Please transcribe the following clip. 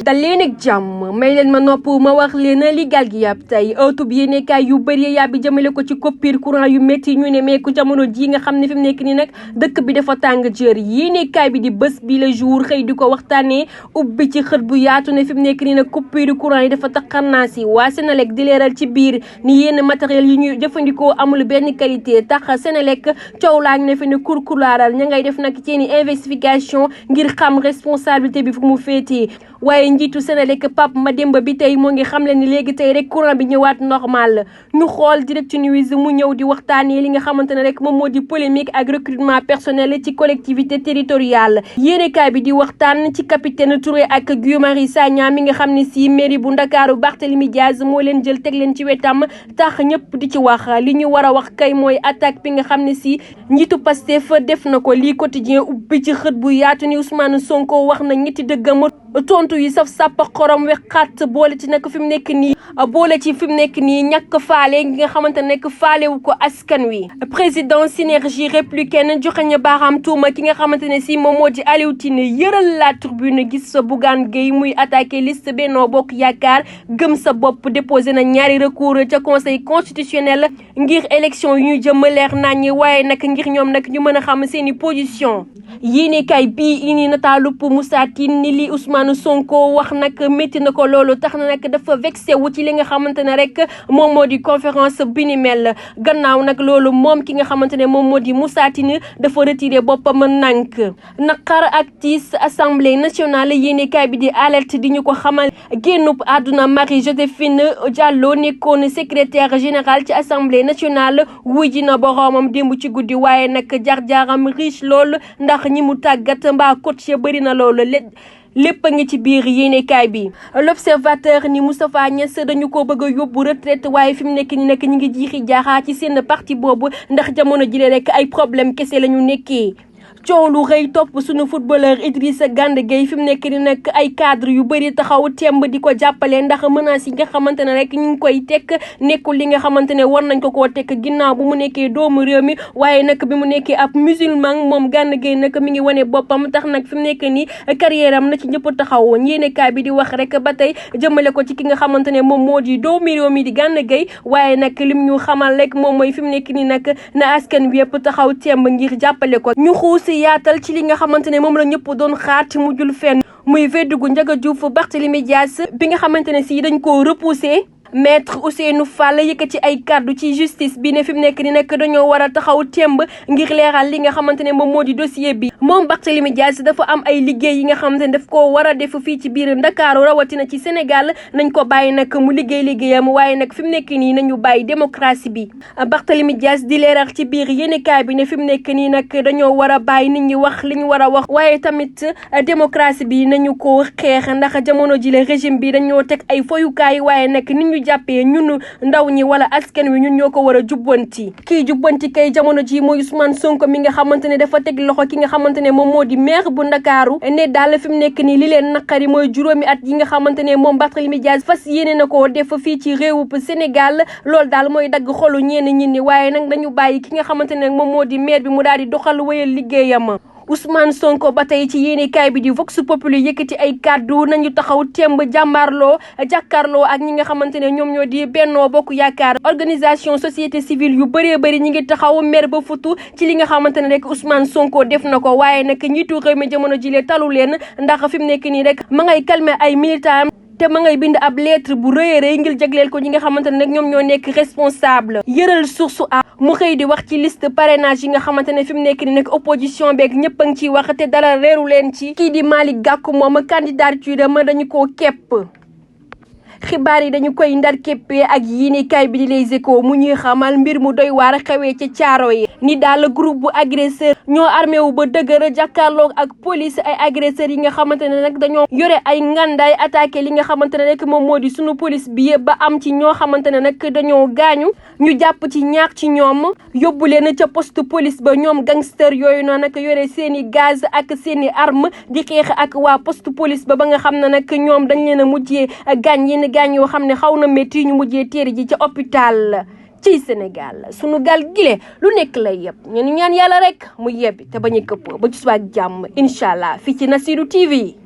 dal leen ak jàmm may leen ma nopp ma wax leen li gal gi yàpp tey ëttub yéenekaay yu bëri yàbbi jëmale ko ci coupure courant yu métti ñu ne meeku jamono ji nga xam ne fi mu nekk nii nag dëkk bi dafa tàng jër yéenekaay bi di bés bi le jour xëy di ko waxtaanee ubbi ci xët bu yaatu ne fi mu nekk nii nag coupure courant yi dafa taxarnaas yi waa Senelec di leeral ci biir ni yenn matériel yi ñuy jëfandikoo amul benn qualité tax Senelec coow laa ngi ne fi ne kurkuraaral ña ngay def nag seeni investigation ngir xam responsabilité bi fu mu féetee waaye njiitu Senelec Pape Mademba bi tey moo ngi xamle ni léegi tey rek courant bi ñëwaat normal ñu xool Direct News mu ñëw di waxtaanee li nga xamante ne rek moom moo di polémique ak recrutement personnel ci collectivité territoriale yéenekaay bi di waxtaan ci capitaine Touré ak Guy Marius Sagna mi nga xam ne si mairie bu Ndakaaru Barthélémy Diaz moo leen jël teg leen ci wetam tax ñëpp di ci wax li ñu war a wax kay mooy attaque bi nga xam ne si njiitu Pastef def na ko lii quotidien ubbi ci xët bu yaatu ni Ousmane Sonko wax na ñetti dëggam tontu yi saf sàpp xorom wexaat boole ci nag fi mu nekk nii ñàkk faale gi nga xamante ne nekk faalewu ko askan wi président synergie républicaine joxeñ baaraam tuuma ki nga xamante ne si moom moo di Aliou Tine yëral la tribune gis sa Bougane Gueye muy attaqué liste Benno Bokk Yaakaar gëm sa bopp déposé na ñaari recours ca conseil constitutionnel ngir élection yu ñu jëm leer nañ waaye nag ngir ñoom nag ñu mën a xam seeni position yéenekaay bii ini nataalub Moussa Tine ni li Ousmane Sonko wax nag métti na ko loolu tax na nag dafa vexé wu ci li nga xamante ne rek moom moo di conférence bi ni mel gannaaw nag loolu moom ki nga xamante ne moom moo di Moussa Tine dafa retiré boppam nànk naqar ak tiis assemblée nationale yéenekaay bi di alerte di ñu ko xamal génnub àdduna Marie Joséphine Diallo nekkoon secrétaire général ci assemblée nationale wuy ji na boroomam démb ci guddi waaye nag jaar-jaaram riche lool ndax ñi mu tàggat mbaa coach ya bëri na loolu lépp a ngi ci biir yéenekaay bi l'observateur ni Moustapha Niasse dañu ko bëgg a yóbbu retraite waaye fi mu nekk ni nag ñi ngi jiixi jaaxaa ci seen parti boobu ndax jamono jile rek ay problème kese la ñu nekkee coow lu rëy topp suñu footballeur Idrissa Gana Gueye fi mu nekk ni nag ay cadre yu bëri taxaw temb di ko jàppale ndax menaces yi nga xamante ne rek ñu ngi koy tekk nekkul li nga xamante ne war nañ ko koo tekk ginnaaw bu mu nekkee doomu réew mi waaye nag bi mu nekkee ab musulman moom Gana Gueye nag mi ngi wane boppam tax nag fi mu nekk ni carrière am na ci ñëpp taxaw yéenekaay bi di wax rek ba tey jëmale ko ci ki nga xamante ne moom moo di doomu réew mi di Gana Gueye waaye nag lim ñu xamal rek moom mooy fi mu nekk ni nag na askan wi yëpp taxaw temb ngir jàppale ko ñu xuusi yaatal ci li nga xamante ne moom la ñëpp doon xaar ci mujjul fenn muy Védégu Ndiaga Diouf Barthélémy Dias bi nga xamante ne si dañ koo repoussé maître Ousseynou Fall yëkkati ay kàddu ci justice bi ne fi mu nekk ni nag dañoo war a taxaw temb ngir leeral li nga xamante ne moom moo di dossier bi moom Barthélémy Dias dafa am ay liggéey yi nga xamante ne daf koo war a def fii ci biir Ndakaaru rawatina ci Sénégal nañ ko bàyyi nag mu liggéeyam waaye nag fi mu nekk nii nañu bàyyi démocratie bi Barthélémy Dias di leeral ci biir yéenekaay bi ne fi mu nekk nii nag dañoo war a bàyyi nit ñi wax li ñu war a wax waaye tamit démocratie bi nañu ko xeex ndax jamono ji le régime bi dañoo teg ay foyukaay waaye nag nit ñu jàppee ñun ndaw ñi wala askan wi ñun ñoo ko war a jubbanti kii jubbanti kay jamono ji mooy Ousmane Sonko mi nga xamante ne dafa teg loxo ki nga xamante ne moom moo di maire bu Ndakaaru ne daal fi mu nekk nii li leen naqari mooy juróomi at yi nga xamante ne moom Barthélémy Dias fas yéene na ko def fii ci réewub Sénégal loolu daal mooy dagg xolu ñenn ñi ni waaye nag dañu bàyyi ki nga xamante ne moom moo di maire bi mu daal di doxal wéyal liggéeyam Ousmane Sonko ba tey ci yéenekaay bi di Vox Populi yëkkati ay kàddu nañu taxaw temb jàkkaarloo ak ñi nga xamante ne ñoom ñoo di Benno Bokk Yaakaar organisation société civile yu bëree bëri ñi ngi taxaw mer ba futu ci li nga xamante ne rek Ousmane Sonko def na ko waaye nag njiitu réew mi jamono jile talu leen ndax fi mu nekk nii rek ma ngay calmer ay militants te ma ngay bind ab lettre bu rëy ngir jagleel ko ñi nga xamante ne nag ñoom ñoo nekk responsable yëral source a mu xëy di wax ci liste parrainage yi nga xamante ne fi mu nekk ni nag opposition beeg ñëpp a ngi ciy wax te dara reeru leen ci kii di Malick Gakou moom candidature ma dañu koo képp xibaar yi dañu koy ndar képpee ak yéenekaay bi di Les Échos mu ñuy xamal mbir mu doy waar xewee ca Caaroy ni daal groupe bu agresseur ñoo armé wu ba dëgër jàkkaarloog ak police ay agresseurs yi nga xamante ne nag dañoo yore ay ngandaay attaqué li nga xamante ne rek moom moo di sunu police bi ba am ci ñoo xamante ne nag dañoo gaañu ñu jàpp ci ñaar ci ñoom yóbbu leen ca poste police ba ñoom gangster yooyu noonu nag yore seeni gaz ak seeni arme di xeex ak waa poste police ba nga xam ne nag ñoom dañ leen a mujjee gaañ yenn gaañ yoo xam ne xaw na métti ñu mujjee téere ji ca hôpital ci Sénégal sunu gaal gile lu nekk lay yeb ñun ñaan yàlla rek mu yebbi te bañ a këpp ba ci suba ak jàmm incha allah fii ci Nassirou TV.